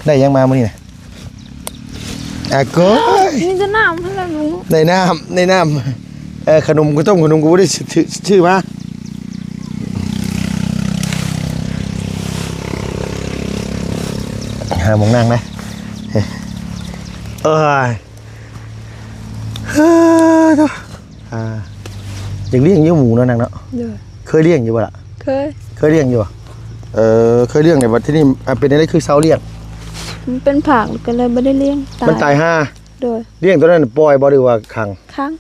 ໄດ້ຫຍັງມາມື້ນີ້ນະ? ອາໂກຍ ມີແຕ່ນ້ຳຫັ້ນແຫຼະລຸງ. ໄດ້ນ້ຳ ໄດ້ນ້ຳ ເອີ ຂະໜົມ ເຂົ້າຕົ້ມ ຂະໜົມກໍບໍ່ໄດ້ຊື້ ຊື້ມາ. ຫາໝ່ອງນັ່ງນະ. ເອີຍ ເອີ ໂທ້ ອ່າ ຢາກລ້ຽງຢູ່ໝູເນາະນາງເນາະ. ໂດຍ. ເຄີຍລ້ຽງຢູ່ບໍ່ລະ? ເຄີຍ. ເຄີຍລ້ຽງຢູ່ບໍ່? ເອີ ເຄີຍລ້ຽງແລ້ວ ບັດທີນີ້ ອ່າ ເປັນຈັ່ງໃດຄືເຊົາລ້ຽງ? ມັນເປັນພາກ ກໍເລີຍບໍ່ໄດ້ລ້ຽງ ມັນຕາຍ. ຕາຍຫ່າ. ໂດຍ. ລ້ຽງໂຕນັ້ນປ່ອຍບໍ່ ຫຼືວ່າຂັງ? ຂັງ.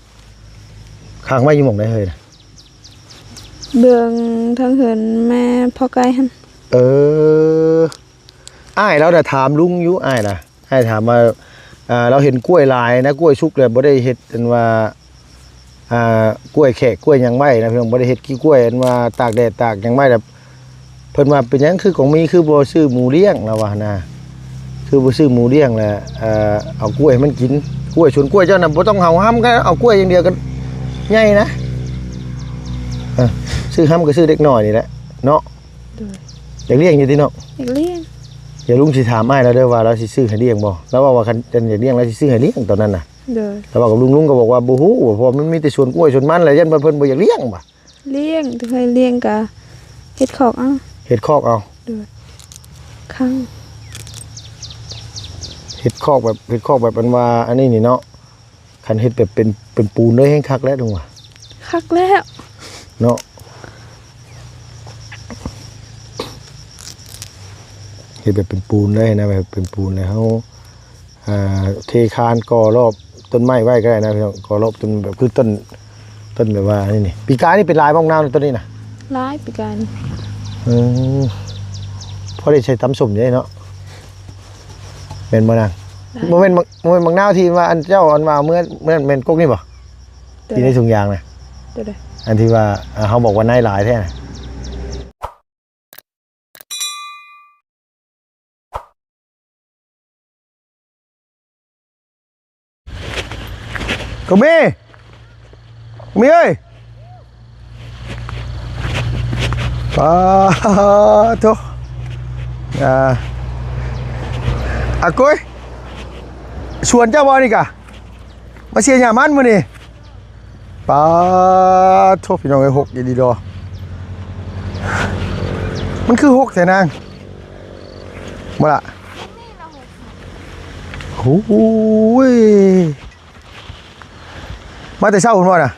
ຂັງໄວ້ຢູ່ໝ່ອງໃດເຮີ້ຍ? ເບື້ອງທາງເຮືອນແມ່ພໍ່ໄກ່ຫັ້ນ. ເອີ ອ້າຍລາວນະຖາມລຸງຢູ່ ອ້າຍນະ ອ້າຍຖາມວ່າ ອ່າ ລາວເຫັນກ້ວຍຫຼາຍນະ ກ້ວຍສຸກແລ້ວບໍ່ໄດ້ເຮັດ ອັນວ່າ ອ່າ ກ້ວຍແຂກກ້ວຍຫຍັງໄວ້ນະ ພີ່ນ້ອງ ບໍ່ໄດ້ເຮັດກີ້ກ້ວຍ ອັນວ່າຕາກແດດຕາກຫຍັງໄວ້ແລ້ວ ເພິ່ນວ່າເປັນຫຍັງຄືກອງມີຄືບໍ່ຊື້ໝູລ້ຽງ ລາວວ່ານະ ຄືບໍ່ຊື້ໝູລ້ຽງແລ້ວ ເອີ ເອົາກ້ວຍໃຫ້ມັນກິນ. ກ້ວຍ ສວນກ້ວຍເຈົ້ານະ ບໍ່ຕ້ອງເອົາຮຳ ກໍເອົາກ້ວຍຢ່າງດຽວກໍໃຫຍ່ນະ. ເອີ ຊື້ຮຳກໍຊື້ເດັກນ້ອຍນີ້ແຫຼະເນາະ. ໂດຍ. ຢາກລ້ຽງຢູ່ຕິເນາະ? ຢາກລ້ຽງ. ດຽວລຸງຊິຖາມອ້າຍລາວເດີວ່າລາວຊິຊື້ໃຫ້ລ້ຽງບໍ່? ລາວເວົ້າວ່າຄັນຢາກລ້ຽງລາວຊິຊື້ໃຫ້ລ້ຽງຕອນນັ້ນນະ. ໂດຍ. ລາວເວົ້າກັບລຸງ ລຸງກໍບອກວ່າບໍ່ຮູ້ ເພາະວ່າມັນມີແຕ່ສວນກ້ວຍສວນມັນ ແລ້ວຢ້ານວ່າເພິ່ນບໍ່ຢາກລ້ຽງວ່າ. ລ້ຽງ ແຕ່ໃຫ້ລ້ຽງກໍເຮັດຄອກເອົາ. ເຮັດຄອກເອົາ. ໂດຍ. ຄັງ ເຮັດຄອກແບບ ເຮັດຄອກແບບອັນວ່າອັນນີ້ນີ້ເນາະ. ຄັນເຮັດແບບເປັນ ເປັນປູນເລີຍແຮ່ງຄັກແລ້ວ ລຸງວ່າ. ຄັກແລ້ວເນາະ ເຮັດແບບເປັນປູນເລີຍນະ ແບບເປັນປູນແລ້ວເຮົາ ອ່າ ເທຄານກໍ່ລອບຕົ້ນໄມ້ໄວ້ກໍໄດ້ນະພີ່ນ້ອງ ກໍ່ລອບຕົ້ນແບບຄືຕົ້ນ ຕົ້ນແບບວ່ານີ້ນີ້. ປີກາຍນີ້ເປັນຫຼາຍບໍ່ ໝາກນາວຕົ້ນນີ້ນະ? ຫຼາຍປີກາຍນີ້. ອືມ ພໍໄດ້ໃຊ້ຕຳສົ້ມຢູ່ເດເນາະ. ແມ່ນບໍ່ນາງ? ໄດ້. ບໍ່ແມ່ນໝາກ ບໍ່ແມ່ນໝາກນາວທີ່ວ່າອັນເຈົ້າອັນວ່າເອົາເມືອ ເມືອ ແມ່ນກົກນີ້ບໍ່? ໂຕໃດ? ທີ່ໃນຖົງຢາງນະ? ໂຕໃດ? ອັນທີ່ວ່າ ເຮົາບອກວ່າໃນຫຼາຍແທ້ນະ. ກະມີ ກະມີເອີຍ ປາໂທ ອ່າ ອາໂກຍ ສວນເຈົ້າບໍ່ນີ້ກະ? ມາເສຍຫຍ້າມັນມື້ນີ້ ປາໂທ ພີ່ນ້ອງເອີຍ ຮົກອີ່ຫຼີດອ ມັນຄືຮົກແທ້ນາງ ບໍ່ລະ? ໂອ້ຍ ມາແຕ່ເຊົ້າພຸ້ນບໍ່ນະ?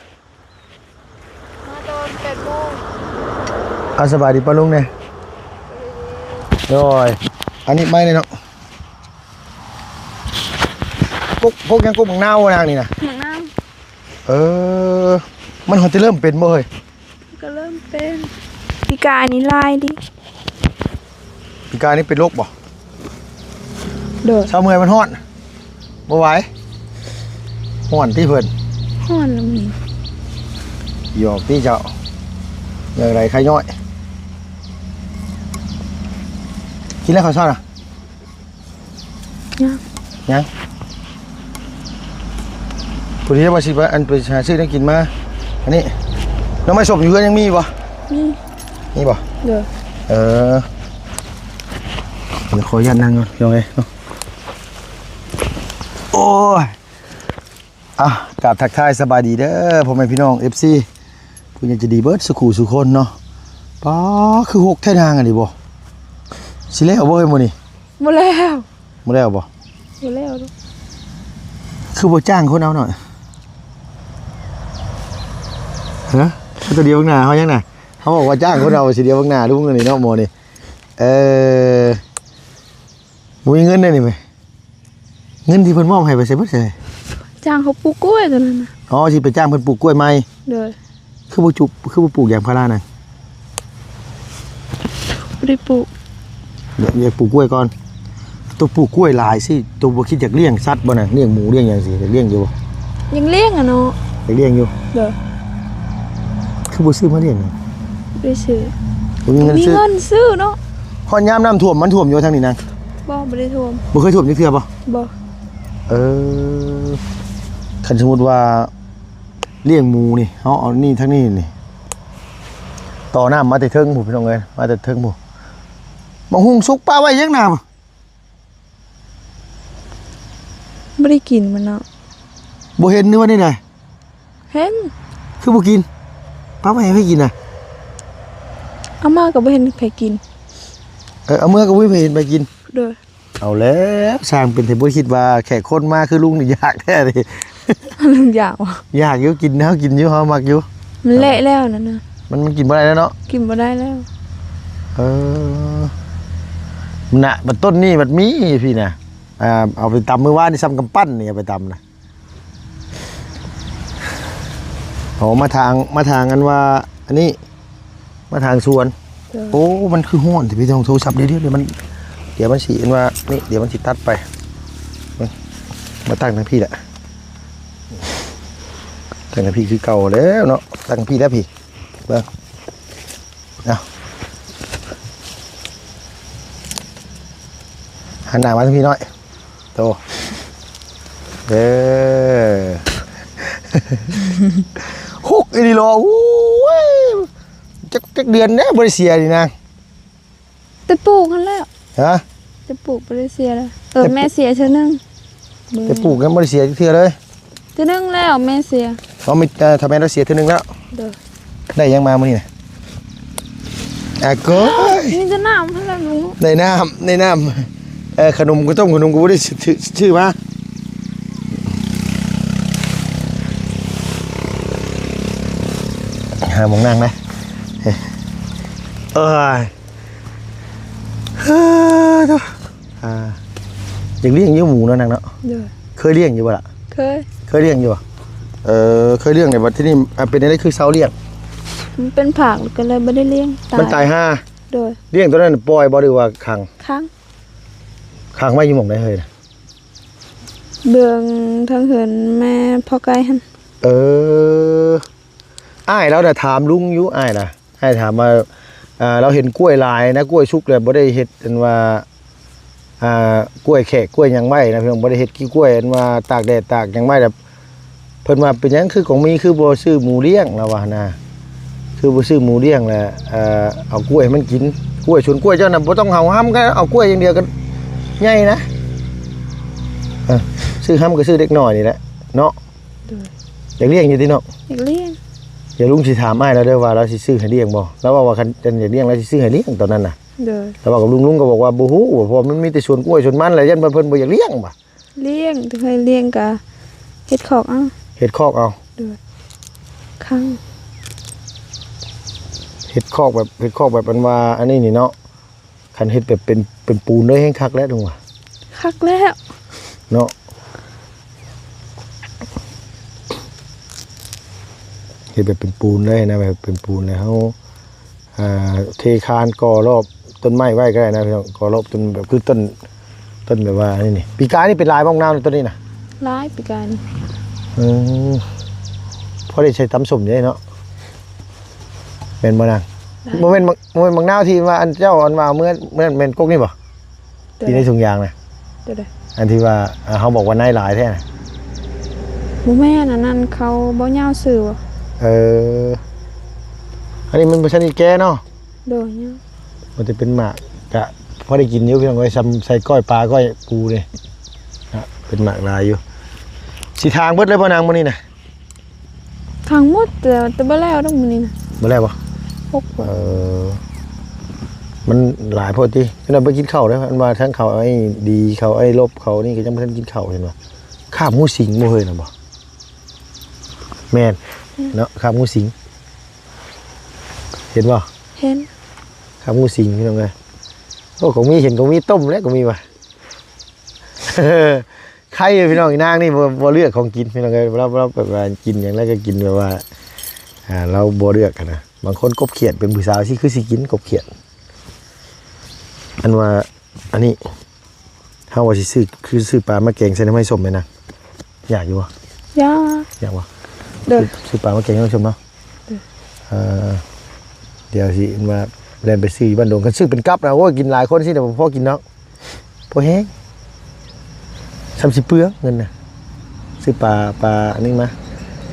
ມາຕອນແປດໂມງ. ເອົາ ສະບາຍດີປ້າລຸງແດ່. ໂດຍ ອັນນີ້ໄມ້ເນາະ ກົກ ກົກຫຍັງ ກົກໝາກນາວນາງນີ້ນະ? ໝາກນາວ. ເອີ ມັນຮອດຈະເລີ່ມເປັນບໍ່ເຮີ້ຍ? ກໍເລີ່ມເປັນ ປີກາຍນີ້ຫຼາຍເດ. ປີກາຍນີ້ເປັນໂລກບໍ່? ໂດຍ. ເຊົ້າເມື່ອຍມັນຮ້ອນ ບໍ່ໄຫວ ຮ້ອນຕິເພິ່ນ? ຮ້ອນລະມີ ຫຍອກຕິເຈົ້າ ຢ່າງໃດໄຄນ້ອຍ. ກິນແລ້ວເຂົ້າເຊົ້ານະ? ຍັງ ຍັງ ພໍດີວ່າຊິໄປ ອັນ ໄປຫາຊື້ແນວກິນມາ ອັນນີ້ ໜໍ່ໄມ້ສົ້ມຢູ່ເຮືອນຍັງມີຢູ່ບໍ່? ມີ ມີບໍ່? ໂດຍ. ເອີ ຂໍອະນຸຍາດນັ່ງກ່ອນ ພີ່ນ້ອງເອີຍເນາະ. ໂອ້ຍ ອ່ະ ກາບທັກທາຍສະບາຍດີເດີ ພໍ່ແມ່ພີ່ນ້ອງ ເອັຟຊີ ຜູ້ໃຫຍ່ໃຈດີເບິດສູ່ຄູ່ສູ່ຄົນເນາະ. ປ້າ ຄືຮົກແທ້ນາງ ອັນນີ້ບໍ່ ຊິແລ້ວບໍ່ເອີຍມື້ນີ້? ບໍ່ແລ້ວ. ບໍ່ແລ້ວບໍ່? ບໍ່ແລ້ວດອກ. ຄືບໍ່ຈ້າງຄົນເອົາເນາະ? ຮະ? ຕົວດຽວເບິ່ງໜ້າເຮົາຍັງນະ ເຮົາບອກວ່າຈ້າງຄົນເອົາ ຊິດຽວເບິ່ງໜ້າລຸງອັນນີ້ເນາະ ໝໍນີ້. ເອີ ບໍ່ມີເງິນເດ້ນີ້ແມ. ເງິນທີ່ເພິ່ນມອບໃຫ້ໄປໃສເບິດ? ຈ້າງເຂົາປູກກ້ວຍຕອນນັ້ນນະ. ອໍ ຊິໄປຈ້າງເພິ່ນປູກກ້ວຍໃໝ່. ໂດຍ. ຄືບໍ່ຈຸ ຄືບໍ່ປູກຢາງພາລານະ? ບໍ່ໄດ້ປູກ. ຢາກ ຢາກປູກກ້ວຍກ່ອນ. ໂຕປູກກ້ວຍຫຼາຍຊິ ໂຕບໍ່ຄິດຢາກລ້ຽງສັດບໍ່ນະ? ລ້ຽງໝູລ້ຽງຫຍັງຊິ ຢາກລ້ຽງຢູ່ບໍ່? ຍັງລ້ຽງອະເນາະ. ຢາກລ້ຽງຢູ່. ໂດຍ. ຄືບໍ່ຊື້ມາລ້ຽງນະ? ບໍ່ໄດ້ຊື້. ບໍ່ມີເງິນຊື້. ບໍ່ມີເງິນຊື້ເນາະ. ຮອດຍາມນ້ຳຖ້ວມ ມັນຖ້ວມຢູ່ທາງນີ້ນະ? ບໍ່ ບໍ່ໄດ້ຖ້ວມ. ບໍ່ເຄີຍຖ້ວມຈັກເທື່ອບໍ່? ບໍ່. ເອີ ຄັນສົມມຸດວ່າລ້ຽງໝູນີ້ ເຮົາເອົານີ້ທາງນີ້ນີ້ ຕໍ່ນ້ຳມາແຕ່ເທິງພຸ້ນ ພີ່ນ້ອງເອີຍ ມາແຕ່ເທິງພຸ້ນ. ບັກຫຸ່ງສຸກປະໄວ້ຫຍັງນະ? ບໍ່ໄດ້ກິນມັນເນາະ. ບໍ່ເຫັນ ຫຼືວ່າແນວໃດ? ເຫັນ. ຄືບໍ່ກິນ? ປາໄວ້ໃຫ້ໃຜກິນນະ? ເອົາມາກໍບໍ່ເຫັນໃຜກິນ. ເອີ ເອົາເມືອກໍບໍ່ມີໃຜເຫັນໃຜກິນ. ໂດຍ. ເອົາແລ້ວ ຊ່າງເປັນແທ້ ບໍ່ຄິດວ່າແຂກຄົນມາຄືລຸງນີ້ຢາກແທ້ເດ. ລຸງຢາກບໍ່? ຢາກຢູ່ ກິນ ເຮົາກິນຢູ່ ເຮົາມັກຢູ່. ມັນເລະແລ້ວນັ້ນນະ. ມັນ ມັນກິນບໍ່ໄດ້ແລ້ວເນາະ. ກິນບໍ່ໄດ້ແລ້ວ. ເອີ ນະ ບັດຕົ້ນນີ້ບັດມີພີ້ນະ. ອ່າ ເອົາໄປຕຳມື້ວານນີ້ ສ່ຳກຳປັ້ນນີ້ ເອົາໄປຕຳນະ. ເອົາມາທາງ ມາທາງອັນວ່າ ອັນນີ້ ມາທາງສວນ. ໂດຍ. ໂອ້ ມັນຄືຮ້ອນແທ້ພີ່ນ້ອງ. ໂທລະສັບ ດຽວ ດຽວ ດຽວມັນ ດຽວມັນຊິອັນວ່າ ນີ້ ດຽວມັນຊິຕັດໄປ. ມາ ມາຕັ້ງທາງພີ້ແຫຼະ ຕັ້ງທາງພີ້ຄືເກົ່າແລ້ວເນາະ. ຕັ້ງທາງພີ້ແລ້ວພີ້ ເບິ່ງ. ເອົາ ຫັນໜ້າມາທາງພີ້ໜ້ອຍ. ໂຕ ເອີ ຫົກອີ່ຫຼີຫຼໍ. ໂອ້ຍ ຈັກ ຈັກເດືອນແລ້ວບໍ່ໄດ້ເສຍນີ້ນາງ? ແຕ່ປູກຫັ້ນແຫຼະ. ຮະ? ແຕ່ປູກບໍ່ໄດ້ເສຍເລີຍ. ເອີ ແຕ່ປູກ ແມ່ເສຍເທື່ອໜຶ່ງ. ແຕ່ປູກຍັງບໍ່ໄດ້ເສຍຈັກເທື່ອເລີຍ. ເທື່ອໜຶ່ງແລ້ວແມ່ເສຍ. ເອົາ ແມ່ ເອີ ຖ້າແມ່ນລາວເສຍເທື່ອໜຶ່ງແລ້ວ. ໂດຍ. ໄດ້ຫຍັງມາມື້ນີ້ນະ? ອາໂກຍ ມີແຕ່ນ້ຳຫັ້ນແຫຼະລຸງ. ໄດ້ນ້ຳ ໄດ້ນ້ຳ ເອີ ຂະໜົມ ເຂົ້າຕົ້ມ ຂະໜົມກໍບໍ່ໄດ້ຊື້ ຊື້ມາ. ຫາໝ່ອງນັ່ງນະ. ເອີຍ ເອີ ໂທ້ ອ່າ ຢາກລ້ຽງຢູ່ໝູເນາະນາງເນາະ. ໂດຍ. ເຄີຍລ້ຽງຢູ່ບໍ່ລະ? ເຄີຍ. ເຄີຍລ້ຽງຢູ່ບໍ່? ເອີ ເຄີຍລ້ຽງ. ແລ້ວບັດທີນີ້ ອ່າ ເປັນແນວໃດຄືເຊົາລ້ຽງ? ມັນເປັນພາກ ກໍເລີຍບໍ່ໄດ້ລ້ຽງ. ມັນຕາຍ ຕາຍຫ່າ. ໂດຍ. ລ້ຽງໂຕນັ້ນປ່ອຍບໍ່ ຫຼືວ່າຂັງ? ຂັງ. ຂັງໄວ້ຢູ່ໝ່ອງໃດເຮີ້ຍ? ເບື້ອງທາງເຮືອນແມ່ພໍ່ໄກ່ຫັ້ນ. ເອີ ອ້າຍລາວນະຖາມລຸງຢູ່ ອ້າຍນະ ອ້າຍຖາມວ່າ ອ່າ ລາວເຫັນກ້ວຍຫຼາຍນະ ກ້ວຍສຸກແລ້ວບໍ່ໄດ້ເຮັດ ອັນວ່າ ອ່າ ກ້ວຍແຂກກ້ວຍຫຍັງໄວ້ນະພີ່ນ້ອງ ບໍ່ໄດ້ເຮັດກີ້ກ້ວຍ ອັນວ່າຕາກແດດຕາກຫຍັງໄວ້ແລ້ວ ເພິ່ນວ່າເປັນຫຍັງຄືກອງມີຄືບໍ່ຊື້ໝູລ້ຽງ ລາວວ່ານະ ຄືບໍ່ຊື້ໝູລ້ຽງແລ້ວ ເອີ ເອົາກ້ວຍໃຫ້ມັນກິນ ກ້ວຍ ສວນກ້ວຍເຈົ້ານະ ບໍ່ຕ້ອງເອົາຮຳ ກໍເອົາກ້ວຍຢ່າງດຽວກໍໃຫຍ່ນະ ເອີ ຊື້ຮຳກໍຊື້ເດັກນ້ອຍນີ້ແຫຼະເນາະ. ໂດຍ. ຢາກລ້ຽງຢູ່ຕິເນາະ? ຢາກລ້ຽງ. ດຽວລຸງຊິຖາມອ້າຍລາວເດີວ່າລາວຊິຊື້ໃຫ້ລ້ຽງບໍ່? ລາວເວົ້າວ່າຄັນຢາກລ້ຽງລາວຊິຊື້ໃຫ້ລ້ຽງຕອນນັ້ນນະ. ໂດຍ. ລາວເວົ້າກັບລຸງ ລຸງກໍບອກວ່າບໍ່ຮູ້ ເພາະວ່າມັນມີແຕ່ສວນກ້ວຍສວນມັນ ແລ້ວຢ້ານວ່າເພິ່ນບໍ່ຢາກລ້ຽງວ່າ. ລ້ຽງ ແຕ່ເພິ່ນລ້ຽງກະເຮັດຄອກເອົາ. ເຮັດຄອກເອົາ. ໂດຍ. ຄັງ ເຮັດຄອກແບບ ເຮັດຄອກແບບອັນວ່າອັນນີ້ນີ້ເນາະ. ຄັນເຮັດແບບເປັນ ເປັນປູນເລີຍແຮ່ງຄັກແລ້ວ ລຸງວ່າ. ຄັກແລ້ວເນາະ ເຮັດແບບເປັນປູນເລີຍນະ ແບບເປັນປູນແລ້ວເຮົາ ອ່າ ເທຄານກໍ່ລອບຕົ້ນໄມ້ໄວ້ກໍໄດ້ນະພີ່ນ້ອງ ກໍ່ລອບຕົ້ນແບບ ຄືຕົ້ນ ຕົ້ນແບບວ່ານີ້ນີ້. ປີກາຍນີ້ເປັນຫຼາຍບໍ່ ນາວຕົ້ນນີ້ນະ? ຫຼາຍ ປີກາຍນີ້. ອືມ ພໍໄດ້ໃຊ້ຕຳສົ້ມຢູ່ເດເນາະ. ແມ່ນບໍ່ນາງ? ຫຼາຍ. ບໍ່ແມ່ນ ບໍ່ແມ່ນບັກນາວທີ່ວ່າອັນເຈົ້າອັນວ່າເມືອ ເມືອ ແມ່ນກົກນີ້ບໍ່? ໂຕໃດ? ທີ່ໃນຖົງຢາງນະ? ໂຕໃດ? ອັນທີ່ວ່າ ເຮົາບອກວ່າໃນຫຼາຍແທ້ນະ? ບໍ່ແມ່ນ ອັນນັ້ນເຂົາບໍ່ຍາວຊື່. ເອີ ອັນນີ້ມັນບໍ່ທັນໄດ້ແກ່ເນາະ? ໂດຍ. ມັນຈະເປັນໝາກ ກະພໍໄດ້ກິນຢູ່ພີ່ນ້ອງເອີຍ ຊ່ຳໃສ່ກ້ອຍປາກ້ອຍປູນີ້ນະ ເປັນໝາກຫຼາຍຢູ່. ຊິຖາງເບິດເລີຍບໍ່ນາງມື້ນີ້ນະ? ຖາງໝົດ ແຕ່ ແຕ່ບໍ່ແລ້ວດອກມື້ນີ້ນະ. ບໍ່ແລ້ວບໍ່? ຫົກ. ເອີ ມັນຫຼາຍໂພດຕິ. ພີ່ນ້ອງໄປກິນເຂົ້າເດີ ອັນວ່າທັງເຂົາໄອ້ດີ ເຂົາໄອ້ລົບ ເຂົານີ້ກໍຍັງບໍ່ທັນກິນເຂົ້າ ເຫັນບໍ່? ຄາບງູສິງບໍ່ເຄີຍນະບໍ່? ແມ່ນ ອືມ ເນາະ ຄາບງູສິງ. ເຫັນບໍ່? ເຫັນ. ຄາບງູສິງ ພີ່ນ້ອງເອີຍ. ໂອ້ ກໍມີ ເຫັນກໍມີຕົ້ມແລ້ວກໍມີວ່າ. ໄຄຢູ່ພີ່ນ້ອງ ອີນາງນີ້ບໍ່ ບໍ່ເລືອກຂອງກິນພີ່ນ້ອງເອີຍ. ລາວ ລາວແບບວ່າກິນຫຍັງແລ້ວກໍກິນແບບວ່າ ອ່າ ລາວບໍ່ເລືອກຫັ້ນນະ. ບາງຄົນກົບຂຽດເປັນຜູ້ສາວຊິ ຄືຊິກິນກົບຂຽດ. ອັນວ່າ ອັນນີ້ ເຮົາວ່າຊິຊື້ ຄືຊື້ປາມາແກງໃສ່ໜໍ່ໄມ້ສົ້ມແມ່ນນະ. ຢາກຢູ່ບໍ່? ຢາກ. ຢາກບໍ່? ໂດຍ. ຊື້ ຊື້ປາມາແກງໜໍ່ໄມ້ສົ້ມເນາະ. ໂດຍ. ເອີ ດຽວຊິວ່າແລ່ນໄປຊື້ຢູ່ບ້ານດົງ ຄັນຊື້ເປັນກັບນະ ໂອ້ຍ ກິນຫຼາຍຄົນຊິນະ ບໍ່ພໍກິນເນາະ ບໍ່ແຮງ ຊ່ຳຊິເປືອງເງິນນະ. ຊື້ປາ ປາອັນນີ້ມາ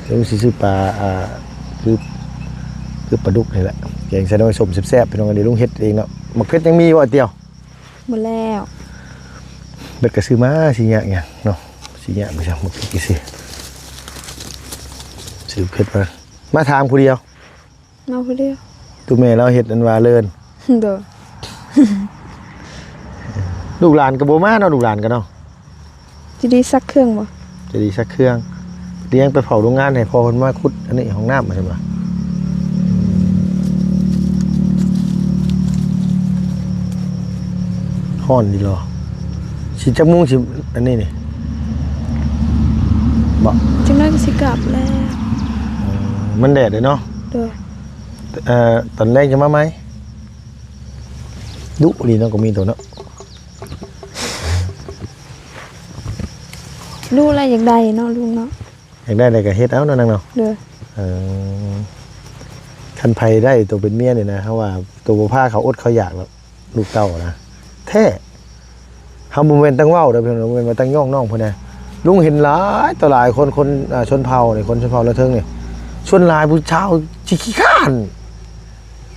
ດຽວຊິຊື້ປາ ອ່າ ຄື ຄືປາດຸກນີ້ແຫຼະ ແກງໃສ່ໜໍ່ໄມ້ສົ້ມແຊບໆ ພີ່ນ້ອງ. ດຽວລຸງເຮັດເອງເນາະ. ໝາກເຜັດຍັງມີບໍ່ ອາຕຽວ? ໝົດແລ້ວ. ເບິດກໍຊື້ມາ ຊິຍາກຫຍັງເນາະ. ຊິ ຍາກໄປຈັ່ງບໍ່ຄິດຊິ ສະຫຼຸບເຮັດມາ ມາທາງຜູ້ດຽວ ມາຜູ້ດຽວ ຕູ້ແມ່ລາວເຮັດອັນວ່າເລີນ ໂດຍ ລູກຫຼານກໍບໍ່ມາເນາະ ລູກຫຼານກໍເນາະ ຈະດີຊັກເຄື່ອງບໍ່? ຈະດີຊັກເຄື່ອງ ດຽງໄປເຝົ້າໂຮງງານໃຫ້ພໍ່ເພິ່ນມາຂຸດອັນນີ້ຫ້ອງນ້ຳວ່າຊັ້ນວ່າ. ຮ້ອນດີຫຼໍ ຊິຈັກໂມງຊິອັນນີ້ນີ້ ບໍ່ ຈັກໜ້ອຍກໍຊິກັບແລ້ວ ເອີ ມັນແດດເດ້ເນາະ ໂດຍ ເອີ ຕອນແລງຈະມາໃໝ່ ດຸດີເນາະ ກໍມີໂຕເນາະ ດຸແລ້ວຢາກໄດ້ເນາະ ລຸງເນາະ ຢາກໄດ້ແລ້ວກໍເຮັດເອົາເນາະ ນາງເນາະ ໂດຍ ເອີ ຄັນໃຜໄດ້ໂຕເປັນເມຍນີ້ນະ ເຮົາວ່າໂຕບໍ່ພາເຂົາອົດເຂົາຢາກດອກ ລູກເຕົ້ານະ ແທ້ ເຮົາບໍ່ແມ່ນຕັ້ງເວົ້າເດີພີ່ນ້ອງ ບໍ່ແມ່ນວ່າຕັ້ງຍ້ອງນ້ອງເພິ່ນນະ ລຸງເຫັນຫຼາຍຕໍ່ຫຼາຍຄົນ ຄົນ ອ່າ ຊົນເຜົ່ານີ້ ຄົນຊົນເຜົ່າລາວເທິງນີ້ ສ່ວນຫຼາຍຜູ້ຊາວຊິຂີ້ຄ້ານ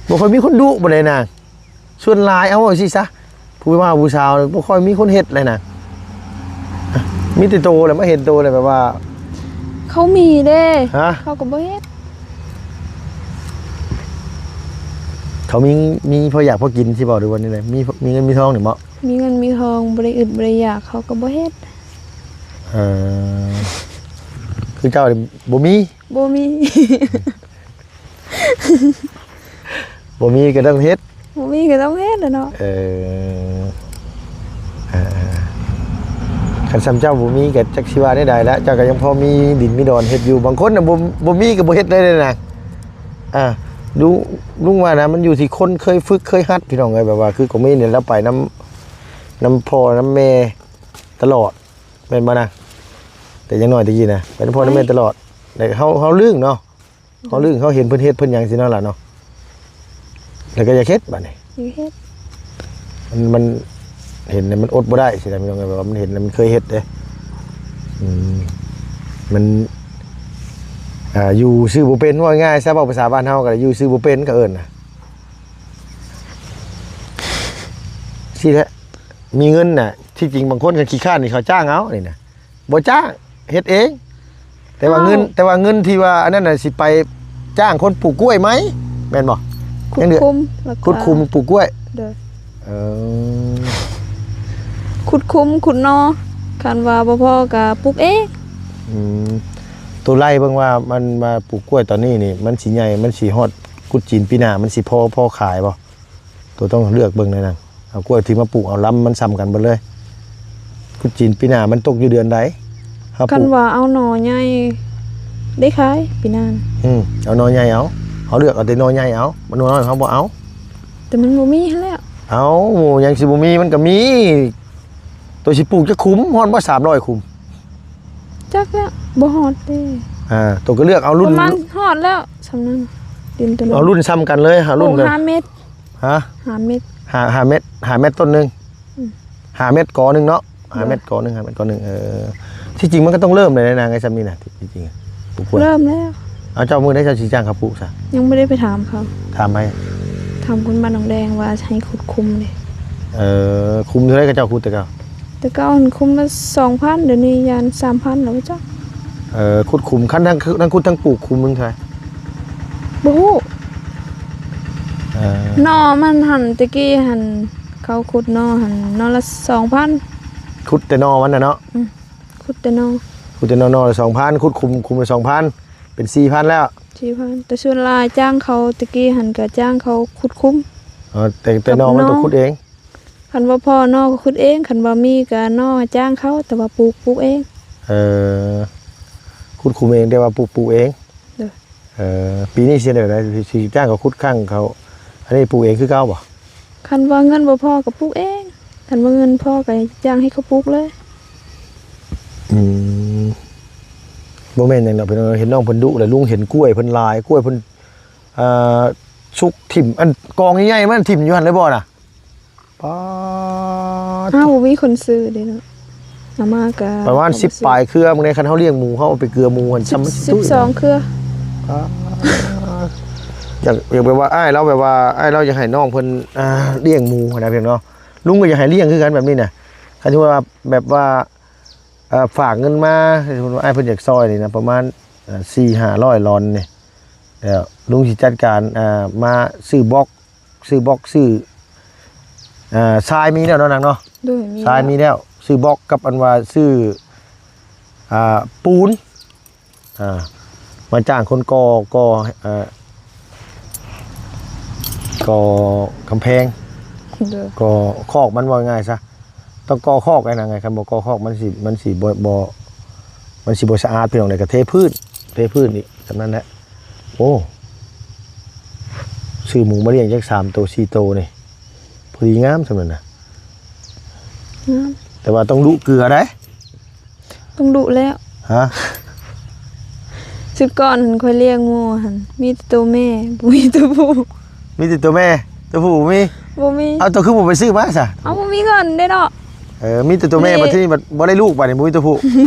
ບໍ່ຄ່ອຍມີຄົນດຸປານໃດນະ ສ່ວນຫຼາຍ ເອົາ ເອົາຊີ້ຊະ ຜູ້ບ່າວຜູ້ສາວບໍ່ຄ່ອຍມີຄົນເຮັດເລີຍນະ ມີແຕ່ໂຕແຫຼະ ມາເຫັນໂຕແຫຼະ ແບບວ່າ ເຂົາມີເດ້ ຮະ ເຂົາກໍບໍ່ເຮັດ ເຂົາມີ ມີພໍຢາກພໍກິນຊິເວົ້າ ຫຼືວ່າແນວໃດ ມີ ມີເງິນມີທອງນີ້ເບາະ ມີເງິນມີທອງ ບໍ່ໄດ້ອຶດບໍ່ໄດ້ຢາກ ເຂົາກໍບໍ່ເຮັດ ເອີ ຄືເຈົ້ານີ້ບໍ່ມີ ບໍ່ມີ ບໍ່ມີກໍຕ້ອງເຮັດ ບໍ່ມີກໍຕ້ອງເຮັດແຫຼະເນາະ ເອີ ເອີ ຄັນສ່ຳເຈົ້າບໍ່ມີກໍຈັກຊິວ່າແນວໃດລະ ເຈົ້າກໍຍັງພໍມີດິນມີດອນເຮັດຢູ່ ບາງຄົນນະ ບໍ່ ບໍ່ມີກໍບໍ່ເຮັດເລີຍນະ ອ່າ ລຸງ ລຸງວ່ານະ ມັນຢູ່ທີ່ຄົນເຄີຍຝຶກເຄີຍຫັດ ພີ່ນ້ອງເອີຍ ແບບວ່າຄືກໍມີນີ້ ລາວໄປນຳ ນຳພໍ່ນຳແມ່ຕະຫຼອດ ແມ່ນບໍ່ນະ ແຕ່ຢ່າງໜ້ອຍແຕ່ກີ້ນະ ໄປນຳພໍ່ນຳແມ່ຕະຫຼອດ ແລ້ວເຮົາ ເຮົາລຶ້ງເນາະ ເຮົາລຶ້ງ ເຮົາເຫັນເພິ່ນເຮັດເພິ່ນຫຍັງຊີ້ເນາະຫຼານເນາະ ແລ້ວກໍຢາກເຮັດບາດນີ້ ຢາກເຮັດ ມັນ ມັນເຫັນແລ້ວມັນອົດບໍ່ໄດ້ຊີ້ນະ ພີ່ນ້ອງເອີຍ ແບບວ່າມັນເຫັນແລ້ວມັນເຄີຍເຮັດເດ້ ອືມ ມັນ ອ່າ ຢູ່ຊື່ບໍ່ເປັນ ເວົ້າງ່າຍໆຊະ ເວົ້າພາສາບ້ານເຮົາກໍໄດ້ ຢູ່ຊື່ບໍ່ເປັນ ເຂົາເອີ້ນນະ ຊີ້ແຫຼະ ມີເງິນນະ ທີ່ຈິງບາງຄົນກໍຂີ້ຄ້ານນີ້ ເຂົາຈ້າງເອົານີ້ນະ ບໍ່ຈ້າງ ເຮັດເອງ ແຕ່ວ່າເງິນ ອ້າວ ແຕ່ວ່າເງິນທີ່ວ່າອັນນັ້ນນະ ຊິໄປຈ້າງຄົນປູກກ້ວຍໃໝ່ ແມ່ນບໍ່? ຂຸດ ຍັງເຫຼືອ ຂຸດຄຸມ ແລ້ວກໍ ຂຸດຂຸມປູກກ້ວຍ ໂດຍ ເອີ ຂຸດຂຸມ ຂຸດໜໍ່ ຄັນວ່າບໍ່ພໍກໍປູກເອງ ອືມ ໂຕໄລ່ເບິ່ງວ່າມັນມາປູກກ້ວຍຕອນນີ້ນີ້ ມັນຊິໃຫຍ່ ມັນຊິຮອດກຸດຈີນປີໜ້າ ມັນຊິພໍ ພໍຂາຍບໍ່? ໂຕຕ້ອງເລືອກເບິ່ງແນວນັ້ນ ເອົາກ້ວຍທີ່ມາປູກ ເອົາລຳມັນສ່ຳກັນເບິດເລີຍ ກຸດຈີນປີໜ້າມັນຕົກຢູ່ເດືອນໃດ ເຮົາປູກ ຄັນວ່າເອົາໜໍ່ໃຫຍ່ໄດ້ຂາຍປີໜ້າ ອືມ ເອົາໜໍ່ໃຫຍ່ເອົາ ເຮົາເລືອກເອົາແຕ່ໜໍ່ໃຫຍ່ເອົາ ໜໍ່ນ້ອຍເຮົາບໍ່ເອົາ ແຕ່ມັນບໍ່ມີຫັ້ນແຫຼະ ເອົາ ໝູ່ຫຍັງຊິບໍ່ມີ ມັນກໍມີ ໂຕຊິປູກຈັກຂຸມ ຮອດບໍ່ ສາມຮ້ອຍຂຸມ ຈັກແລ້ວ ບໍ່ຮອດເດ້ ອ່າ ໂຕກໍເລືອກເອົາລຸ້ນ ປະມານຮອດແລ້ວ ສ່ຳນັ້ນ ດິນໂຕນັ້ນ ເອົາລຸ້ນສ່ຳກັນເລີຍ ຫາລຸ້ນ ໂອ້ ເລີຍ ຫ້າເມັດ ຮະ ຫ້າເມັດ ຫ້າ ຫ້າເມັດ ຫ້າເມັດຕົ້ນໜຶ່ງ ອືມ ຫ້າເມັດກໍໜຶ່ງເນາະ ຫ້າເມັດກໍໜຶ່ງ ຫ້າເມັດກໍໜຶ່ງ ເອີ ທີ່ຈິງມັນກໍຕ້ອງເລີ່ມແລ້ວນະ ໄອ້ສ່ຳນີ້ນະ ທີ່ຈິງ ປູກກ້ວຍ ເລີ່ມແລ້ວ ເອົາ ເຈົ້າມື້ໃດເຈົ້າຊິຈ້າງເຂົາປູກຊະ? ຍັງບໍ່ໄດ້ໄປຖາມເຂົາ ຖາມໃຜ? ຖາມຄົນບ້ານໜອງແດງວ່າໃຫ້ຂຸດຂຸມເດ້ ເອີ ຂຸມເທົ່າໃດເຂົາເຈົ້າຂຸດແຕ່ເກົ່າ? ແຕ່ເກົ່າຫັ້ນຂຸມລະສອງພັນ ດຽວນີ້ຢ້ານສາມພັນແລ້ວບໍ່ຈັກ ເອີ ຂຸດຂຸມ ຄັນທັງ ທັງຂຸດທັງປູກຂຸມໜຶ່ງເທົ່າໃດ? ບໍ່ຮູ້ ເອີ ໜໍ່ມັນຫັ້ນ ແຕ່ກີ້ຫັ້ນ ເຂົາຂຸດໜໍ່ຫັ້ນ ໜໍ່ລະສອງພັນ ຂຸດແຕ່ໜໍ່ມັນນະເນາະ ອືມ ຂຸດແຕ່ໜໍ່ ຂຸດແຕ່ໜໍ່ ໜໍ່ລະສອງພັນ ຂຸດຂຸມ ຂຸມລະສອງພັນ ເປັນສີ່ພັນແລ້ວ ສີ່ພັນ ແຕ່ສ່ວນຫຼາຍຈ້າງເຂົາ ແຕ່ກີ້ຫັ້ນກໍຈ້າງເຂົາຂຸດຂຸມ ອໍ ແຕ່ ແຕ່ໜໍ່ມັນຕ້ອງຂຸດເອງ ຄັນວ່າພໍໜໍ່ກໍຂຸດເອງ ຄັນວ່າມີກໍໜໍ່ຈ້າງເຂົາ ແຕ່ວ່າປູກ ປູກເອງ ເອີ ຂຸດຂຸມເອງ ແຕ່ວ່າປູກ ປູກເອງ ໂດຍ ເອີ ປີນີ້ຊິແນວໃດ ຊິຈ້າງເຂົາຂຸດຄັ້ງເຂົາ ອັນນີ້ປູກເອງຄືເກົ່າບໍ່? ຄັນວ່າເງິນບໍ່ພໍກໍປູກເອງ ຄັນວ່າເງິນພໍກໍຈ້າງໃຫ້ເຂົາປູກເລີຍ ອືມ ບໍ່ແມ່ນຫຍັງດອກພີ່ນ້ອງ ເຫັນນ້ອງເພິ່ນດຸແລ້ວ ລຸງເຫັນກ້ວຍເພິ່ນຫຼາຍ ກ້ວຍເພິ່ນ ເອີ ສຸກຖິ້ມ ອັນກອງໃຫຍ່ໆ ມັນຖິ້ມຢູ່ຫັ້ນເລີຍບໍ່ນະ? ປາດ ອ້າວ ບໍ່ມີຄົນຊື້ເດ້ເນາະ ເອົາມາກະປະມານສິບປາຍເຄືອ ບາງເທື່ອຄັນເຮົາລ້ຽງໝູ ເຮົາເອົາໄປເກືອໝູຫັ້ນ ສິບ ສ່ຳມັນຊິຕຸ້ຍ ສິບສອງເຄືອ ປາດ ຢາກ ຢາກແບບວ່າອ້າຍລາວ ແບບວ່າອ້າຍລາວຢາກໃຫ້ນ້ອງເພິ່ນ ອ່າ ລ້ຽງໝູຫັ້ນນະ ພີ່ນ້ອງເນາະ ລຸງກໍຢາກໃຫ້ລ້ຽງຄືກັນແບບນີ້ນະ ຄັນທີ່ວ່າແບບວ່າ ອ່า ຝາກເງິນມາ ສົມມຸດວ່າອ້າຍເພິ່ນຢາກຊ່ອຍນີ້ນະ ປະມານ ເອີ່ ສີ່ຫ້າຮ້ອຍລອນນີ້ ແລ້ວລຸງຊິຈັດການ ອ່າ ມາຊື້ບລັອກ ຊື້ບລັອກ ຊື້ ອ່າ ຊາຍມີແລ້ວເນາະນາງເນາະ? ໂດຍ ມີ ຊາຍ ແລ້ວ ມີແລ້ວ ຊື້ບລັອກກັບອັນວ່າຊື້ ອ່າ ປູນ ອ່າ ມາຈ້າງຄົນກໍ່ ກໍ່ ເອີ່ ກໍ່ກຳແພງ ໂດຍ ກໍ່ຄອກມັນ ເວົ້າງ່າຍຊະ ຕ້ອງກໍ່ຄອກໄອ້ນາງ ຄັນບໍ່ກໍ່ຄອກມັນຊິ ມັນຊິບໍ່ ບໍ່ ມັນຊິບໍ່ສະອາດ ພີ່ນ້ອງເອີຍ ກໍເທພື້ນ ເທພື້ນອີກ ສ່ຳນັ້ນແຫຼະ. ໂອ້ ຊື້ໝູມາລ້ຽງຈັກສາມໂຕ ສີ່ໂຕນີ້ ພໍດີງາມສ່ຳນັ້ນນະ ງາມ ແຕ່ວ່າຕ້ອງດຸເກືອໄດ໋. ຕ້ອງດຸແລ້ວ ຮະ? ຊຸດກ່ອນຫັ້ນຂ້ອຍລ້ຽງໝູຫັ້ນ ມີແຕ່ໂຕແມ່ ບໍ່ມີໂຕຜູ້. ມີແຕ່ໂຕແມ່ ໂຕຜູ້ບໍ່ມີ? ບໍ່ມີ. ເອົາ ໂຕຄືບໍ່ໄປຊື້ມາຊະ? ເອົາ ບໍ່ມີເງິນເດ້ເນາະ. ເອີ ມີແຕ່ໂຕແມ່ ນີ້ ບັດທີນີ້ບັດບໍ່ໄດ້ລູກ ບັດນີ້ບໍ່ມີໂຕຜູ້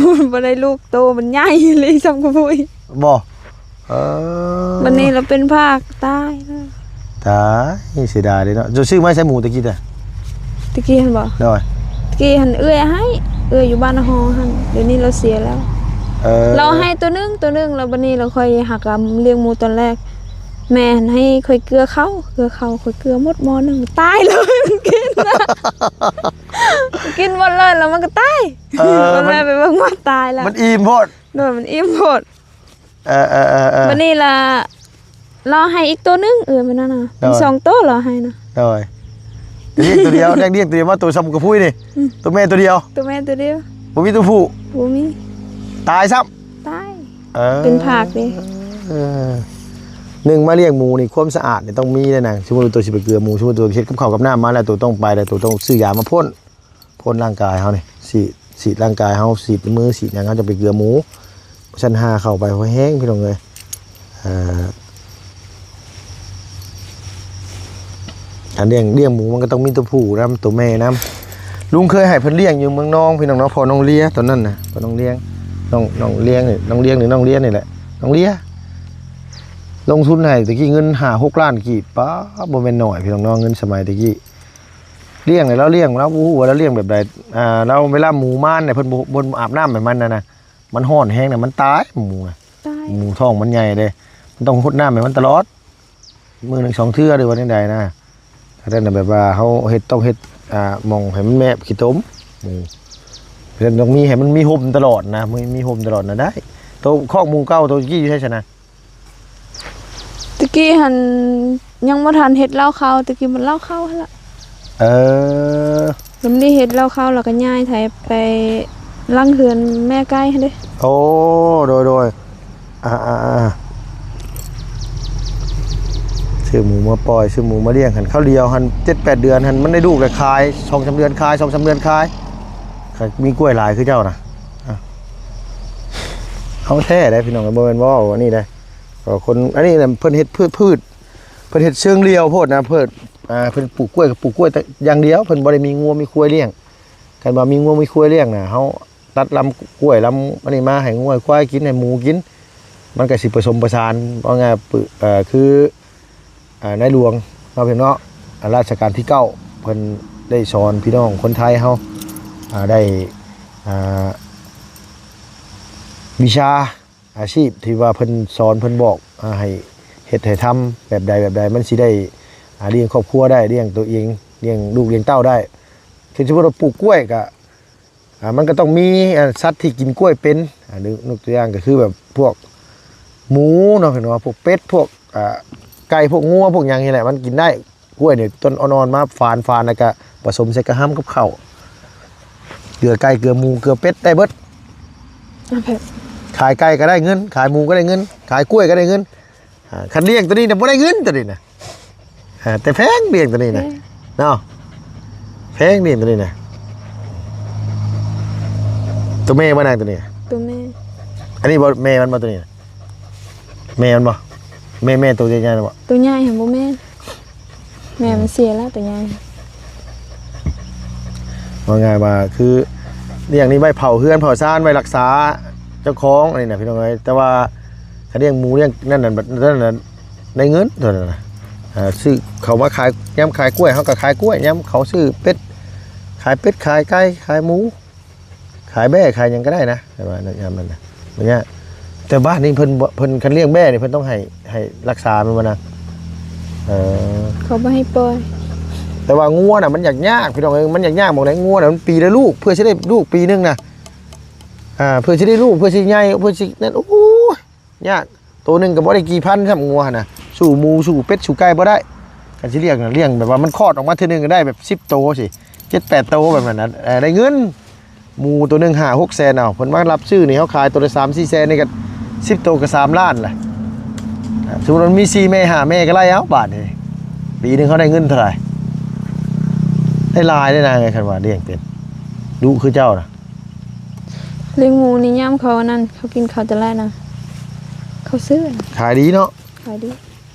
ບໍ່ໄດ້ລູກ ໂຕມັນໃຫຍ່ອີ່ຫຼີ ສ່ຳກະປຸ້ຍ ບໍ່? ເອີ ບັດນີ້ລາວເປັນພາກຕາຍ ຕາຍ ເສຍດາຍເດ້ເນາະ. ເຈົ້າຊື້ມາໃສ່ໝູຕະກີ້ນະ? ຕະກີ້ຫັ້ນບໍ່? ໂດຍ ຕະກີ້ຫັ້ນເອື້ອຍໃຫ້ ເອື້ອຍຢູ່ບ້ານນາຮໍຫັ້ນ ດຽວນີ້ລາວເສຍແລ້ວ. ເອີ ລາວໃຫ້ໂຕໜຶ່ງ ໂຕໜຶ່ງ ແລ້ວບັດນີ້ລາວຄ່ອຍຫາກລ້ຽງໝູຕອນແລກ ແມ່ຫັ້ນໃຫ້ຂ້ອຍເກືອເຂົ້າ ເກືອເຂົ້າ ຂ້ອຍເກືອໝົດໝໍ້ໜຶ່ງ ຕາຍເລີຍ ມັນກິນ ກິນໝົດເລີຍ ແລ້ວມັນກໍຕາຍ. ເອີ ມັນ ແມ່ໄປເບິ່ງມາຕາຍແລ້ວ ມັນອີ່ມໂພດ. ໂດຍ ມັນອີ່ມໂພດ. ເອີໆໆໆ ບັດນີ້ລະລາວໃຫ້ອີກໂຕໜຶ່ງ ເອີ ແມ່ນນັ້ນນະ ໂດຍ ມີສອງໂຕລາວໃຫ້ນະ. ໂດຍ ລ້ຽງໂຕດຽວ ແລກລ້ຽງໂຕດຽວມາ ໂຕສ່ຳກະປຸ້ຍນີ້ ອືມ ໂຕແມ່ໂຕດຽວ ໂຕແມ່ໂຕດຽວ ບໍ່ມີໂຕຜູ້ ບໍ່ມີ ຕາຍຊ້ຳ ຕາຍ ເອີ ເປັນພາກເດ້. ເອີ ໜຶ່ງມາລ້ຽງໝູນີ້ ຄວາມສະອາດນີ້ຕ້ອງມີເດ້ນາງ. ສົມມຸດໂຕຊິໄປເກືອໝູ ສົມມຸດໂຕເຮັດກັບເຂົ້າກັບນ້ຳມາແລ້ວ ໂຕຕ້ອງໄປແລ້ວ ໂຕຕ້ອງຊື້ຢາມາພົ້ນ ພົ້ນຮ່າງກາຍເຮົານີ້ ສີດ ສີດຮ່າງກາຍເຮົາ ສີດມື ສີດຫຍັງ ເຮົາຈະໄປເກືອໝູ. ຊັ້ນຫາເຂົ້າໄປພໍແຮງ ພີ່ນ້ອງເອີຍ. ເອີ ການລ້ຽງ ລ້ຽງໝູມັນກໍຕ້ອງມີໂຕຜູ້ນຳ ໂຕແມ່ນຳ. ລຸງເຄີຍໃຫ້ເພິ່ນລ້ຽງຢູ່ເມືອງນອງ ພີ່ນ້ອງເນາະ ພໍ່ນ້ອງເລຍ ຕອນນັ້ນນະ ພໍ່ນ້ອງລຽງ ນ້ອງ ນ້ອງລຽງ ນ້ອງລຽງ ຫຼື ນ້ອງເລຍນີ້ແຫຼະ ນ້ອງເລຍ. ລົງທຶນໃຫ້ຕະກີ້ເງິນຫ້າຫົກລ້ານກີບ ປ້າ ບໍ່ແມ່ນໜ້ອຍ ພີ່ນ້ອງເນາະ ເງິນສະໄໝຕະກີ້. ລ້ຽງໃຫ້ລາວລ້ຽງ ລາວບໍ່ຮູ້ວ່າລາວລ້ຽງແບບໃດ. ອ່າ ລາວເວລາໝູມານີ້ ເພິ່ນບໍ່ ບໍ່ອາບນ້ຳໃຫ້ມັນນະ ມັນຮ້ອນແຮງນະ ມັນຕາຍໝູນະ ຕາຍ ໝູທ້ອງມັນໃຫຍ່ເດ້ ມັນຕ້ອງຫົດນ້ຳໃຫ້ມັນຕະຫຼອດ ມື້ໜຶ່ງສອງເທື່ອ ຫຼືວ່າແນວໃດນະ. ອັນນັ້ນນະ ແບບວ່າເຮົາເຮັດ ຕ້ອງເຮັດ ອ່າ ໝ່ອງໃຫ້ມັນແມບຂີ້ຕົມ ໝູ ເພິ່ນຕ້ອງມີ ໃຫ້ມັນມີຮົ່ມຕະຫຼອດນະ ມີ ມີຮົ່ມຕະຫຼອດນະໄດ້. ໂຕຄອກໝູເກົ່າ ໂຕຕະກີ້ຢູ່ໃສຊັ້ນນະ? ຕະກີ້ຫັ້ນຍັງບໍ່ທັນເຮັດເລົ້າເຂົ້າ ຕະກີ້ມັນເລົ້າເຂົ້າຫັ້ນລະ. ເອີ ແລ້ວມັນໄດ້ເຮັດເລົ້າເຂົ້າ ແລ້ວກໍຍ້າຍໄຖໄປຫຼັງເຮືອນແມ່ໄກ່ຫັ້ນເດ້. ໂອ້ ໂດຍໆ ອ່າໆໆ ຊື້ໝູມາປ່ອຍ ຊື້ໝູມາລ້ຽງຫັ້ນ ຄາວດຽວຫັ້ນ ເຈັດແປດເດືອນຫັ້ນ ມັນໄດ້ລູກແລ້ວຂາຍ ສອງສາມເດືອນຂາຍ ສອງສາມເດືອນຂາຍ. ມີກ້ວຍຫຼາຍຄືເຈົ້ານະ ເອົາແທ້ເດ້ພີ່ນ້ອງ ບໍ່ແມ່ນເວົ້າອັນນີ້ເດ້. ກໍຄົນ ອັນນີ້ນະ ເພິ່ນເຮັດພືດ ພືດ ເພິ່ນເຮັດເຊີງດຽວໂພດນະ ເພິ່ນ ອ່າ ເພິ່ນປູກກ້ວຍກໍປູກກ້ວຍແຕ່ຢ່າງດຽວ ເພິ່ນບໍ່ໄດ້ມີງົວມີຄວາຍລ້ຽງ. ຄັນວ່າມີງົວມີຄວາຍລ້ຽງນະ ເຮົາຕັດລຳກ້ວຍລຳອັນນີ້ມາໃຫ້ງົວໃຫ້ຄວາຍກິນ ໃຫ້ໝູກິນ ມັນກໍຊິປະສົມປະສານ. ເວົ້າງ່າຍ ເອີ ຄື ອ່າ ໃນຫຼວງເນາະ ພີ່ນ້ອງເນາະ ອ່າ ລາຊະການທີເກົ້າ ເພິ່ນໄດ້ສອນພີ່ນ້ອງຄົນໄທເຮົາ ອ່າ ໄດ້ ອ່າ ວິຊາ ອາຊີບທີ່ວ່າເພິ່ນສອນເພິ່ນບອກ ອ່າ ໃຫ້ເຮັດໃຫ້ທຳແບບໃດແບບໃດ ມັນຊິໄດ້ ອ່າ ລ້ຽງຄອບຄົວໄດ້ ລ້ຽງຕົວເອງ ລ້ຽງລູກລ້ຽງເຕົ້າໄດ້. ຄືສົມມຸດວ່າປູກກ້ວຍກະ ອ່າ ມັນກໍຕ້ອງມີ ອ່າ ສັດທີ່ກິນກ້ວຍເປັນ ອ່າ ຍົກ ຍົກຕົວຢ່າງກໍຄືແບບພວກໝູເນາະ ເຫັນວ່າພວກເປັດ ພວກ ອ່າ ໄກ່ ພວກງົວ ພວກຫຍັງນີ້ແຫຼະ ມັນກິນໄດ້. ກ້ວຍນີ້ຕົ້ນອ່ອນໆມາຝານໆ ແລ້ວກະປະສົມໃສ່ກະຫຳກັບເຂົ້າ ເກືອໄກ່ ເກືອໝູ ເກືອເປັດ ໄດ້ເບິດ. ຂາຍໄກ່ກໍໄດ້ເງິນ ຂາຍໝູກໍໄດ້ເງິນ ຂາຍກ້ວຍກໍໄດ້ເງິນ. ອ່າ ຄັນລ້ຽງຕົວນີ້ນະບໍ່ໄດ້ເງິນຕົວນີ້ນະ ອ່າ ແຕ່ແພງລ້ຽງຕົວນີ້ນະ ແພງ ເນາະ ແພງລ້ຽງຕົວນີ້ນະ. ຕົວແມ່ບໍ່ນາງຕົວນີ້? ຕົວແມ່. ອັນນີ້ບໍ່ແມ່ມັນບໍ່ຕົວນີ້ນະ? ແມ່ມັນບໍ່? ແມ່ ແມ່ໂຕໃຫຍ່ໆນະບໍ່? ໂຕໃຫຍ່ຫັ້ນບໍ່ແມ່ນ ແມ່ມັນເສຍແລ້ວ ໂຕໃຫຍ່. ເວົ້າງ່າຍວ່າຄືລ້ຽງນີ້ໄວ້ເຝົ້າເຮືອນເຝົ້າຊານ ໄວ້ຮັກສາເຈົ້າຂອງ ອັນນີ້ນະ ພີ່ນ້ອງເອີຍ. ແຕ່ວ່າຄັນລ້ຽງໝູລ້ຽງນັ້ນນະ ນັ້ນນະ ໄດ້ເງິນເທົ່ານັ້ນນະ. ອ່າ ຊື້ເຂົ້າມາຂາຍ ຍາມຂາຍກ້ວຍເຮົາກໍຂາຍກ້ວຍ ຍາມເຂົາຊື້ເປັດ ຂາຍເປັດ ຂາຍໄກ່ ຂາຍໝູ ຂ ຂາຍແບ້ຂາຍຫຍັງກໍໄດ້ນະ ແຕ່ວ່າຍາມນັ້ນນະ ບໍ່ຍາກ. ແຕ່ບ້ານນີ້ເພິ່ນບໍ່ ເພິ່ນ ຄັນລ້ຽງແບ້ນີ້ເພິ່ນຕ້ອງໃຫ້ ໃຫ້ຮັກສາແມ່ນບໍ່ນາງ? ເອີ ເຂົາບໍ່ໃຫ້ປ່ອຍ. ແຕ່ວ່າງົວນະມັນຍາກໆ ພີ່ນ້ອງເອີຍ ມັນຍາກໆ ໝ່ອງໃດ ງົວນະມັນປີລະລູກ ເພື່ອຊິໄດ້ລູກປີໜຶ່ງນະ ອ່າ ເພື່ອຊິໄດ້ລູກ ເພື່ອຊິໃຫຍ່ ເພື່ອຊິນັ້ນ ໂອ້ຍ ຍາກ. ໂຕໜຶ່ງກໍບໍ່ໄດ້ກີ່ພັນຊ້ຳ ງົວຫັ້ນນະ ສູ້ໝູ ສູ້ເປັດ ສູ້ໄກ່ບໍ່ໄດ້. ຄັນຊິລ້ຽງນະ ລ້ຽງແບບວ່າມັນຄອດອອກມາເທື່ອໜຶ່ງກໍໄດ້ແບບສິບໂຕຊີ້ ເຈັດແປດໂຕແບບນັ້ນນະ ເອີ ໄດ້ເງິນ. ໝູໂຕໜຶ່ງຫ້າຫົກແສນເອົາ ເພິ່ນມາຮັບຊື້ນີ້ ເຮົາຂາຍໂຕລະສາມສີ່ແສນນີ້ກໍສິບໂຕກໍສາມລ້ານລະ. ສົມມຸດວ່າມີສີ່ແມ່ຫ້າແມ່ກໍໄລ່ເອົາ ບາດນີ້ປີໜຶ່ງເຮົາໄດ້ເງິນເທົ່າໃດ? ໄດ້ຫຼາຍເດ້ນາງເອີຍ ຄັນວ່າລ້ຽງເປັນ ດຸຄືເຈົ້ານະ. ລ້ຽງໝູນີ້ຍາມເຂົາອັນນັ້ນ ເຂົາກິນເຂົ້າແຕ່ແລະນະ ເຂົາຊື້ນະ ຂາຍດີເນາະ ຂາຍດີ.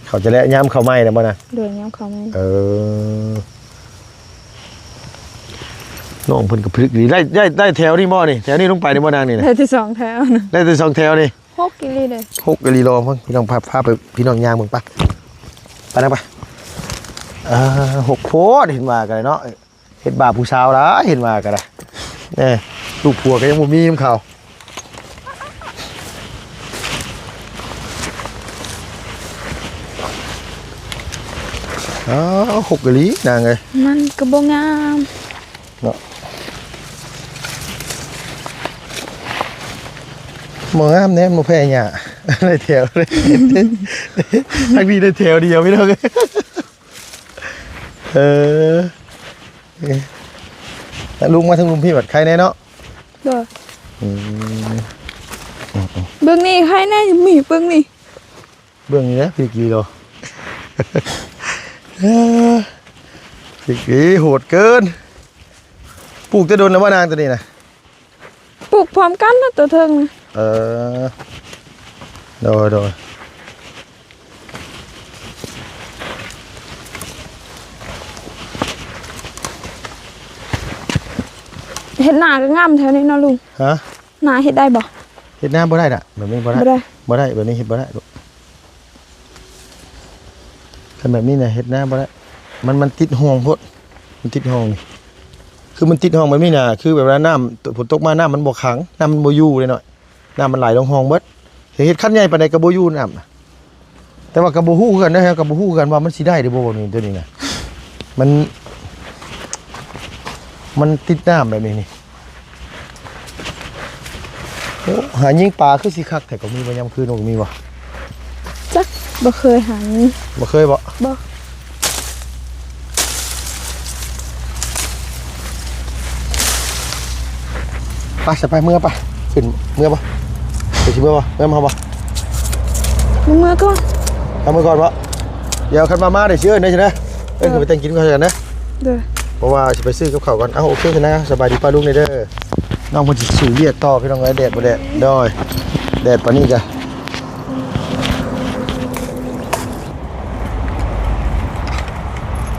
ເຂົ້າແຕ່ແລະຍາມເຂົ້າໃໝ່ນະບໍ່ນະ? ໂດຍ ຍາມເຂົ້າໃໝ່. ເອີ ນ້ອງເພິ່ນກໍຜະລິດດີ ໄດ້ ໄດ້ ໄດ້ແຖວນີ້ບໍ່ນີ້? ແຖວນີ້ລົງໄປນີ້ບໍ່ນາງນີ້ນະ? ໄດ້ແຕ່ສອງແຖວນະ ໄດ້ແຕ່ສອງແຖວນີ້. ຫົກອີ່ຫຼີເດ້ ຫົກອີ່ຫຼີ. ລອງເບິ່ງ ພີ່ນ້ອງ ພາ ພາໄປ ພີ່ນ້ອງຍ່າງເບິ່ງ ໄປ ໄປນຳ ໄປ. ອ່າ ຫົກໂພດ ເຫັນວ່າກໍໄດ້ເນາະ. ເຮັດບາບຜູ້ສາວຫຼາຍ ເຫັນວ່າກໍໄດ້. ເອີ ລູກຜົວກໍຍັງບໍ່ມີນຳເຂົາ. ອ້າວ ຫົກອີ່ຫຼີນາງເອີຍ ມັນກໍບໍ່ງາມເນາະ. ບໍ່ງາມແດ່ ບໍ່ແພ້ຫຍ້າ ໄດ້ແຖວ ທັງນີ້ໄດ້ແຖວດຽວ ພີ່ນ້ອງ. ເອີ ເອີ ແລ້ວລຸງມາທາງລຸ່ມພີ້ບັດໄຄແດ່ເນາະ. ໂດຍ ອືມ ເບິ່ງນີ້ ໄຄແດ່ ມີເບິ່ງນີ້ ເບິ່ງນີ້ແຫຼະ ພິກອີ່ໂລ ພິກອີ່ໂຫດເກີນ. ປູກແຕ່ດົນແລ້ວບໍ່ນາງໂຕນີ້ນະ? ປູກພ້ອມກັນນະ ໂຕເທິງນະ. ເອີ ໂດຍ ໂດຍ. ເຮັດນາກໍງາມແຖວນີ້ເນາະລຸງ. ຮະ? ນາເຮັດໄດ້ບໍ່? ເຮັດນາບໍ່ໄດ້ນະ ແບບນີ້ບໍ່ໄດ້ ບໍ່ໄດ້ ບໍ່ໄດ້ ແບບນີ້ເຮັດບໍ່ໄດ້ລູກ. ຄັນແບບນີ້ນະເຮັດນາບໍ່ໄດ້ ມັນ ມັນຕິດຮ່ອງໂພດ ມັນຕິດຮ່ອງນີ້ ຄືມັນຕິດຮ່ອງແບບນີ້ນະ ຄືແບບວ່ານ້ຳຝົນຕົກມາ ນ້ຳມັນບໍ່ຂັງ ນ້ຳມັນບໍ່ຢູ່ເດ້ນ້ອຍ ນ້ຳມັນໄຫຼລົງຮ່ອງເບິດ. ເຮັດຄັນໃຫຍ່ປານໃດກໍບໍ່ຢູ່ນ້ຳນະ. ແຕ່ວ່າກໍບໍ່ຮູ້ຄືກັນເດີ ກໍບໍ່ຮູ້ຄືກັນວ່າມັນຊິໄດ້ຫຼືບໍ່ ນີ້ ໂຕນີ້ນະ ມັນ ມັນຕິດນ້ຳແບບນີ້ນີ້. ໂອ້ ຫາຍິງປາຄືຊິຄັກແທ້ ກໍມີບໍ່ ຍາມຄືນກໍມີບໍ່? ຈັກ ບໍ່ເຄີຍຫາຍິງ. ບໍ່ເຄີຍບໍ່? ບໍ່. ໄປ ສະ ໄປ ເມືອ ໄປ ຂຶ້ນ ເມືອບໍ່? ໄປຊິເມືອບໍ່? ເມືອ ມາບໍ່? ເມືອກ່ອນ ເອົາເມືອກ່ອນບໍ່? ດຽວຄັນວ່າມາ ດຽວຊິເອີ້ນເດີ ຊິນະ ເອີ້ນຂຶ້ນໄປແຕ່ງກິນກ່ອນ ຊິນະ. ໂດຍ ເພາະວ່າຊິໄປຊື້ກັບເຂົ້າກ່ອນ. ເອົ້າ ໂອເຄ ຊິນະ ສະບາຍດີປ້າລຸງເດີ. ນ້ອງເພິ່ນຊິສູ້ວຽກຕໍ່ ພີ່ນ້ອງເອີຍ ແດດບໍ່ແດດ ໂດຍ ແດດປານນີ້ກະ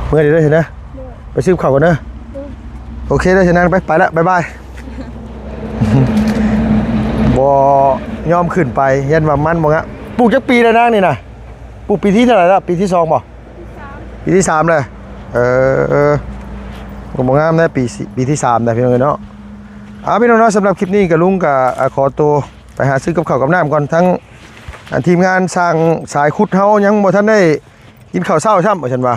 ເມືອເດີ ຊິນະ ໂດຍ ໄປຊື້ກັບເຂົ້າກ່ອນເດີ. ໂດຍ ໂອເຄເດີ ຊິນະ ໄປ ໄປລະ ບາຍບາຍ. ບໍ່ຍອມຂຶ້ນໄປ ຢ້ານວ່າມັນບໍ່ງາມ. ປູກຈັກປີແລ້ວນາງນີ້ນະ? ປູກປີທີເທົ່າໃດລະ? ປີທີສອງບໍ່? ປີທີສາມແລ້ວ. ເອີ ກໍບໍ່ງາມແລ້ວ ປີ ປີທີສາມແລ້ວ ພີ່ນ້ອງເອີຍເນາະ. ອ່າ ພີ່ນ້ອງເນາະ ສຳລັບຄລິບນີ້ກໍລຸງກໍ ອ່າ ຂໍໂຕໄປຫາຊື້ກັບເຂົ້າກັບນ້ຳກ່ອນ. ທັງ ອ່າ ທີມງານຊ່າງສາຍຂຸດເຮົາຍັງບໍ່ທັນໄດ້ກິນເຂົ້າເຊົ້າຊ້ຳ ວ່າຊັ້ນວ່າ.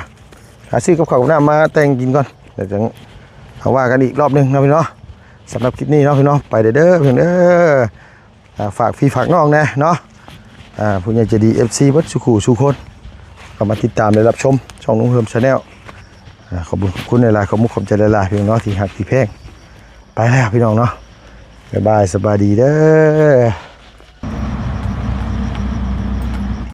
ຫາຊື້ກັບເຂົ້າກັບນ້ຳມາແຕ່ງກິນກ່ອນ ແລ້ວຈັ່ງເຮົາວ່າກັນອີກລອບໜຶ່ງເນາະພີ່ນ້ອງເນາະ. ສຳລັບຄລິບນີ້ເນາະພີ່ນ້ອງ ໄປເດີ ເດີພີ່ນ້ອງເດີ. ອ່າ ຝາກພີ່ຝາກນ້ອງແດ່ເນາະ ອ່າ ຜູ້ໃຫຍ່ໃຈດີ ເອັຟຊີ ເບິດສູ່ຄູ່ສູ່ຄົນ ເຂົ້າມາຕິດຕາມ ແລະ ຮັບຊົມຊ່ອງລຸງເຮີມ Channel. ອ່າ ຂອບຄຸນ ຂອບຄຸນຫຼາຍໆ ຂອບມຸກຂອບໃຈຫຼາຍໆ ພີ່ນ້ອງເນາະ ທີ່ຮັກທີ່ແພງ. ໄປແລ້ວພີ່ນ້ອງເນາະ ບາຍບາຍ ສະບາຍດີເດີ.